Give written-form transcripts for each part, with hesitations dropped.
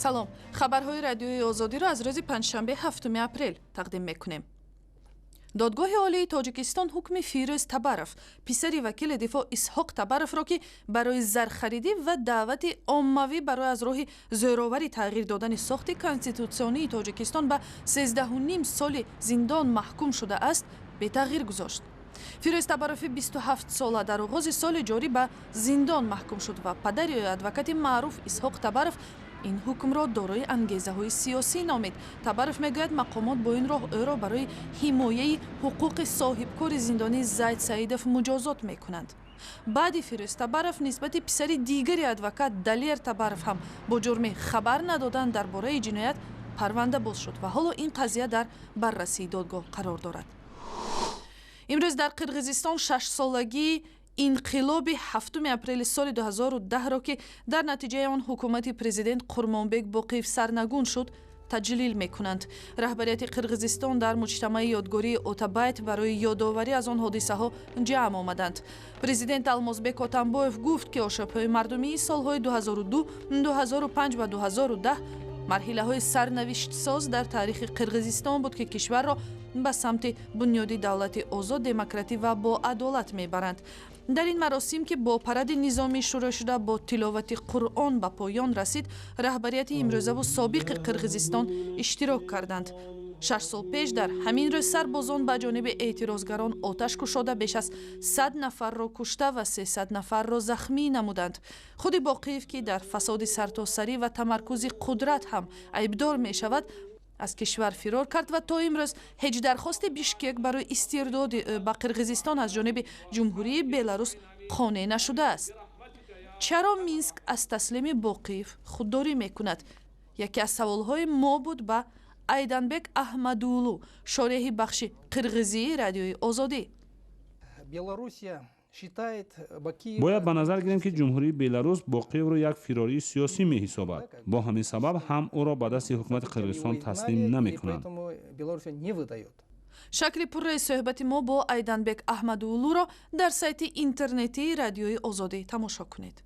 Салом, хабарҳои Радиои Озодиро аз рӯзи панҷшанбе, 7 апрел тақдим мекунем. Додгоҳи Олии Тоҷикистон ҳукми Фирӯз Табаров, писари вакили дифоъ Исҳоқ Табаровро, ки барои зархаридӣ ва даъвати оммавӣ барои аз роҳи зӯроварӣ тағйир додани сохти конститутсионии Тоҷикистон, ба 13,5 соли зиндон маҳкум шудааст, бетағйир гузошт. Фирӯз Табарови 27-сола дар оғози соли ҷорӣ ба зиндон маҳкум шуд ва падари адвокати маъруф Исҳоқ Табаров ин ҳукмро дорои ангезаҳои сиёсӣ номид. Табаров мегӯяд, мақомот бо ин роҳ ӯро барои ҳимояи ҳуқуқи соҳибкори зиндонӣ Зайд Саидов муҷозот мекунанд. Баъди Фирӯз Табаров нисбати писари дигари адвокат Далер Табаров ҳам бо ҷурми хабар надодан дар бораи ҷиноят парванда боз шуд ва ҳоло ин қазия дар баррасии додгоҳ қарор дорад. Имрӯз дар Қирғизистон шашсолагии инқилоби 7 апрели соли 2010-ро, ки дар натиҷаи он ҳукумати президент Қурмонбек Боқиев сарнагун шуд, таҷлил мекунанд. Раҳбарияти Қирғизистон дар муҷтамаи ёдгории Отабайт барои ёдоварӣ аз он ҳодисаҳо ҷамъ омаданд. Президент Алмозбек Отамбоев гуфт, ки ошӯбҳои мардумии солҳои 2002, 2005 ва 2010 марҳилаҳои сарнавиштсоз дар таърихи Қирғизистон буд, ки кишварро ба самти бунёди давлати озод, демократӣ ва боадолат мебаранд. Дар ин маросим, ки бо паради низомӣ шурӯъ шуда, бо тиловати Қуръон ба поён расид, раҳбарияти имрӯзаву собиқи Қирғизистон иштирок карданд. 6 сол пеш дар ҳамин рӯз сарбозон ба ҷониби эътирозгарон оташ кушода, беш аз 100 нафарро кушта ва 300 нафарро захмӣ намуданд. Худи Боқиев, ки дар фасоди сартосарӣ ва тамаркузи қудрат ҳам айбдор мешавад, аз кишвар фирор кард ва то имрӯз ҳеҷ дархости Бишкек барои истирдоди ӯ ба Қирғизистон аз ҷониби Ҷумҳурии Беларус қонеъ нашудааст. Чаро Минск аз таслими Боқиев худдорӣ мекунад? Яке аз саволҳои мо буд ба Айданбек Аҳмадулу, шореҳи бахши қирғизии Радиои Озодӣ. Бояд ба назар гирем, ки Ҷумҳурии Беларус Боқиевро як фирории сиёсӣ меҳисобад. Бо ҳамин сабаб ҳам ӯро ба дасти ҳукумати Қирғизистон таслим намекунанд. Шакли пурраи суҳбати мо бо Айданбек Аҳмадулуро дар сайти интернетии Радиои Озодӣ тамошо кунед.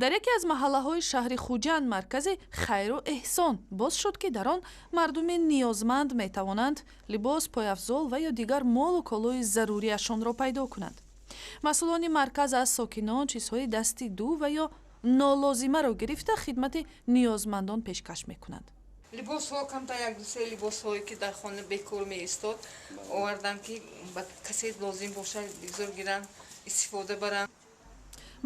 Дар яке аз маҳаллаҳои шаҳри Хуҷанд маркази хайру эҳсон боз шуд, ки дар он мардуми ниёзманд метавонанд либос, пойафзол ва ё дигар молу колои заруриашонро пайдо кунанд. Масъулони марказ аз сокинон чизҳои дасти ду ва ё нолозимаро гирифта, хидмати ниёзмандон пешкаш мекунанд. Либосҳо камтар, як дусе либосҳое, ки дар хона бекор меистод, овардам, ки ба касе лозим бошад, бигзор гиранд, истифода баранд.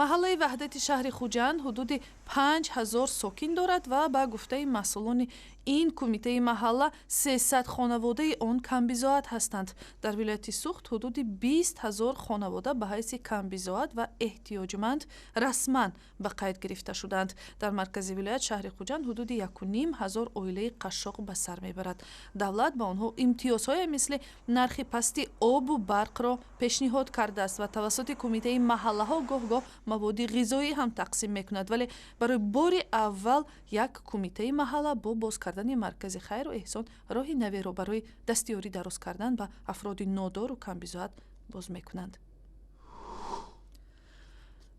Маҳаллаи Ваҳдати шаҳри Хуҷанд ҳудуди 5000 сокин дорад ва ба гуфтаи масъулони ин кумитаи маҳалла, 300 хонаводаи он камбизоат ҳастанд. Дар вилояти Суғд ҳудуди 20 000 хонавода ба ҳайси камбизоат ва эҳтиёҷманд расман ба қайд гирифта шуданд. Дар маркази вилоят, шаҳри Хуҷанд, ҳудуди 1500 оилаи қашшоқ ба сар мебарад. Давлат ба онҳо имтиёзҳое мисли нархи пасти обу барқро пешниҳод кардааст ва тавассути кумитаи маҳаллаҳо гоҳ-гоҳ маводи ғизоӣ ҳам тақсим мекунад. Вале барои бори аввал як кумитаи маҳалла бо боз кардани маркази хайру эҳсон роҳи наверо барои дастиёрӣ дароз кардан ба афроди нодору камбизоат боз мекунанд.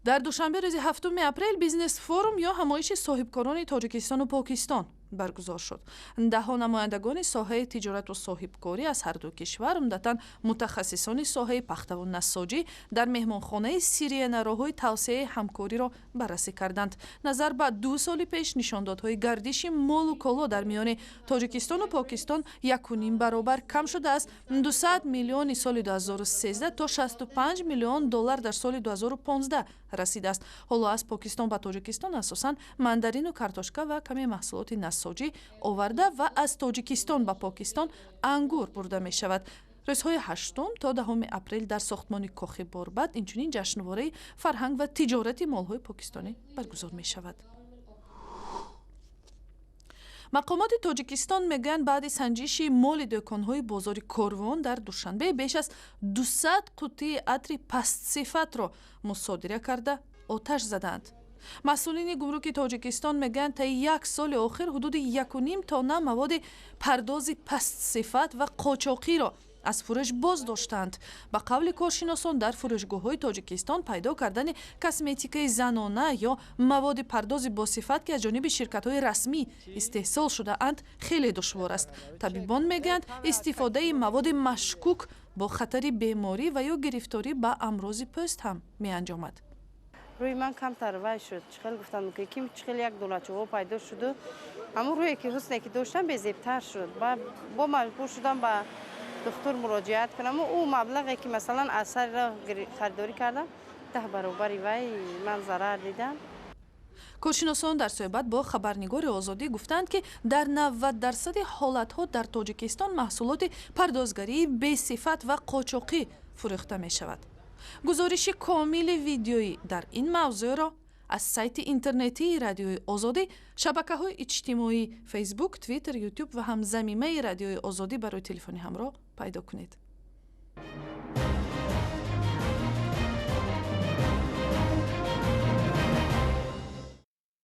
Дар Душанбе рӯзи 7 апрел бизнес форум ё ҳамоиши соҳибкорони Тоҷикистону Покистон баргузор шуд. Даҳҳо намояндагони соҳаи тиҷорату соҳибкорӣ аз ҳарду кишвар, умдатан мутахассисони соҳаи пахтаву нассоҷӣ, дар меҳмонхонаи Сириена роҳҳои тавсеаи ҳамкориро баррасӣ карданд. Назар ба 2 соли пеш, нишондодҳои гардиши молу коло дар миёни Тоҷикистону Покистон 1,5 баробар кам шуда, аз 200 миллиони соли 2013 то 65 миллион доллар дар соли 2015 расидааст. Ҳоло аз Покистон ба Тоҷикистон асосан мандарину картошка ва каме маҳсулоти нассоҷӣ оварда ва аз Тоҷикистон ба Покистон ангур бурда мешавад. Рӯзҳои 8 то 10 апрел дар сохтмони Кохи Борбад инчунин ҷашнвораи фарҳанг ва тиҷорати молҳои покистонӣ баргузор мешавад. Мақомоти Тоҷикистон мегӯянд, баъди санҷиши моли дӯконҳои бозори Корвон дар Душанбе беш аз 200 қуттии атри пастсифатро мусодира карда, оташ задаанд. Масъулини гумруки Тоҷикистон мегӯянд, таи як соли охир ҳудуди 1,5 тонна маводи пардози пастсифат ва қочоқиро аз фурӯш боз доштанд. Ба қавли коршиносон, дар фурӯшгоҳҳои Тоҷикистон пайдо кардани косметикаи занона ё маводи пардози босифат, ки аз ҷониби ширкатҳои расмӣ истеҳсол шудаанд, хеле душвор аст. Табибон мегӯянд, истифодаи маводи машкук бо хатари беморӣ ва ё гирифторӣ ба амрози пӯст ҳам меанҷомад. Рӯи ман камтар вай шуд, чӣ хел гуфтам, ки чӣ хел як доначаҳо пайдо шуду ҳамун рӯе ки ҳусне ки доштам, безебтар шуд. Бо маҷбур шудам ба духтур муроҷиат кунам. Ӯ маблағе ки, масалан, аз сари роҳ харидорӣ кардам, 10 баробари вай ман зарар дидам. Коршиносон дар суҳбат бо хабарнигори Озодӣ гуфтанд, ки дар 90 дарсади ҳолатҳо дар Тоҷикистон маҳсулоти пардозгарии бесифат ва қочоқӣ фурӯхта мешавад. Гузориши комили видеоӣ дар ин мавзӯъро аз сайти интернетии Радиои Озодӣ, шабакаҳои иҷтимоӣ, Фейсбук, Твиттер, Ютуб ва ҳам замимаи Радиои Озодӣ барои телефони ҳамроҳ пайдо кунед.